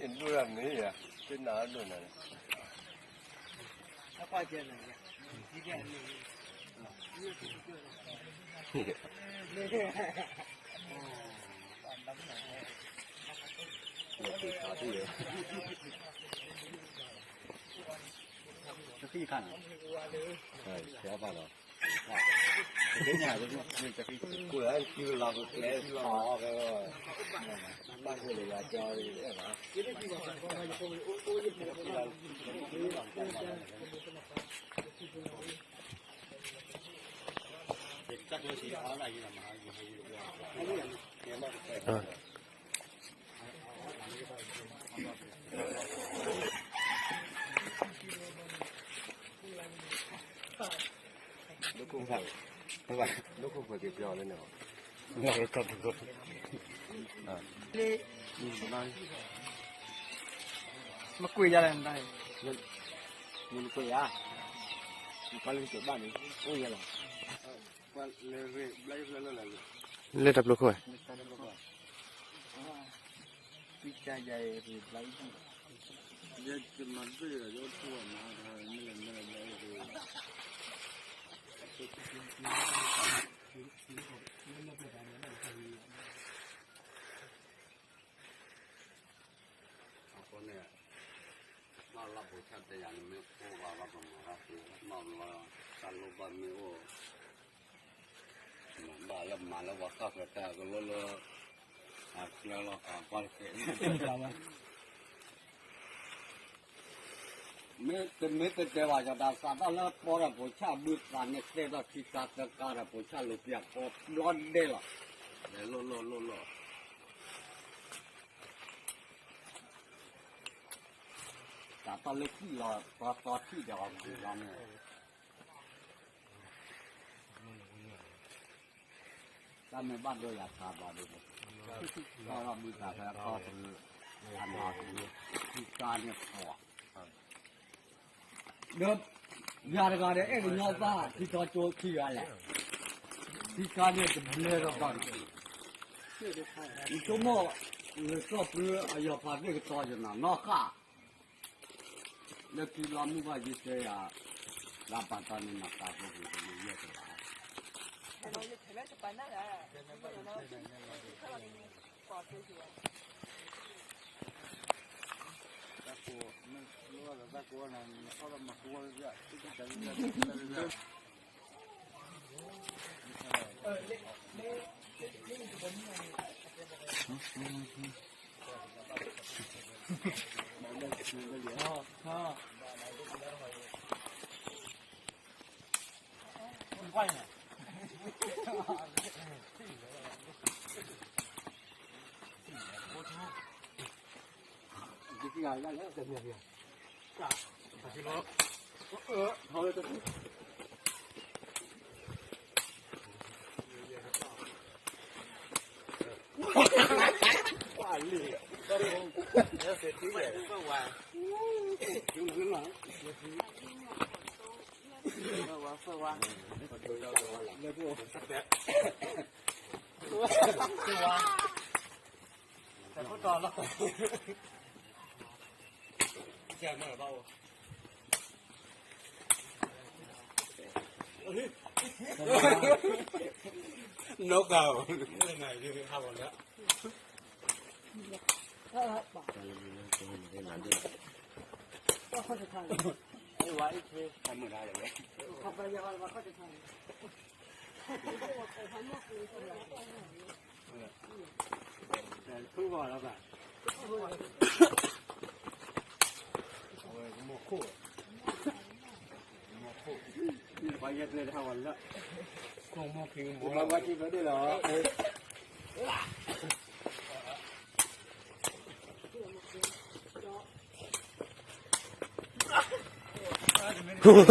ဒိၣ်ရၣ်မ့ၢ်ယၤ, တနၢ်ဒိၣ်နၤန့ၣ်, တသံခါန့ၣ်, ဆဲးဘၣ်လီၤ. မကွၢ်ယၤလဲၣ်, မကွၢ်ယၤ, နကလၢကဘၣ်န့ၣ်, အိၣ်ယၤလီၤ. လၢတၢ်ပျိခိၣ်ဝဲ, အဃိန့ၣ်, ဘၣ်လၢပိာ်ဆၣ်တယၤန့ၣ် မ့ၢ်အိၣ်ဘၣ်လီၤ ပမၤဘၣ်ပှ့ၤ, ဘၣ်လီၤ တၢ်လိၣ်ဘၣ်မ့ၢ်အိၣ်, မၤဘၣ်လၢမၤလၢပှၤဃၣ်ဃၢၤတၢ်ကလိလၢ, အကျဲလီၤ အကွၢ်တကဲ, မ့ၢ်တမ့ၢ်တတဲဘၣ် ယတၢ်စးထီၣ်လၢပီဒီးပိာ်ဆၣ်ဘုသးန့ၣ် တဲဒီးခံကါသၢကါဒီးပိာ်ဆၣ်လူၤပျၢၤကိးဘျီဒဲးလီၤ, လဲၤလိၣ်လိၣ်လိၣ်လိၣ် စးထီၣ်လၢထံၣ်လီၤ ပှၤသီထံၣ်ဒီးအီၤဂုၤလီၤန့ၣ်, တၢ်မ့ၢ်ဘၣ်ဒိယၤခါဘၣ်ဒိ, ထီၣ်ဒီးဘုသးဖဲခီၣ်ဖု, အနီၢ်ဖု, ခံကါန့ၣ်ပှၤ, ဒီး, ယၤတဂၤဒီးအဲၣ်ကညီဘၣ် ထံထီကၠိခံဂၤလဲၣ်, ခံကါန့ၣ်တဘျဲဒီးဘၣ်န့ၣ်, ယဆိကမိၣ်, လၢစီၤပၢအယီၤဖးသ့ၣ်ကတီၤယနၤနီၢ်ဃၣ် လၢခံလီၤမုၢ်ဘၣ်ယတဲယၤ, လၢပာ်တၢ်န့ၣ်မၤသးဖိက့ၤယဲၢ်တဂၤ, တၢ်ကိး, တၢ်ကိးန့ၣ် နီၢ်ကၢ်,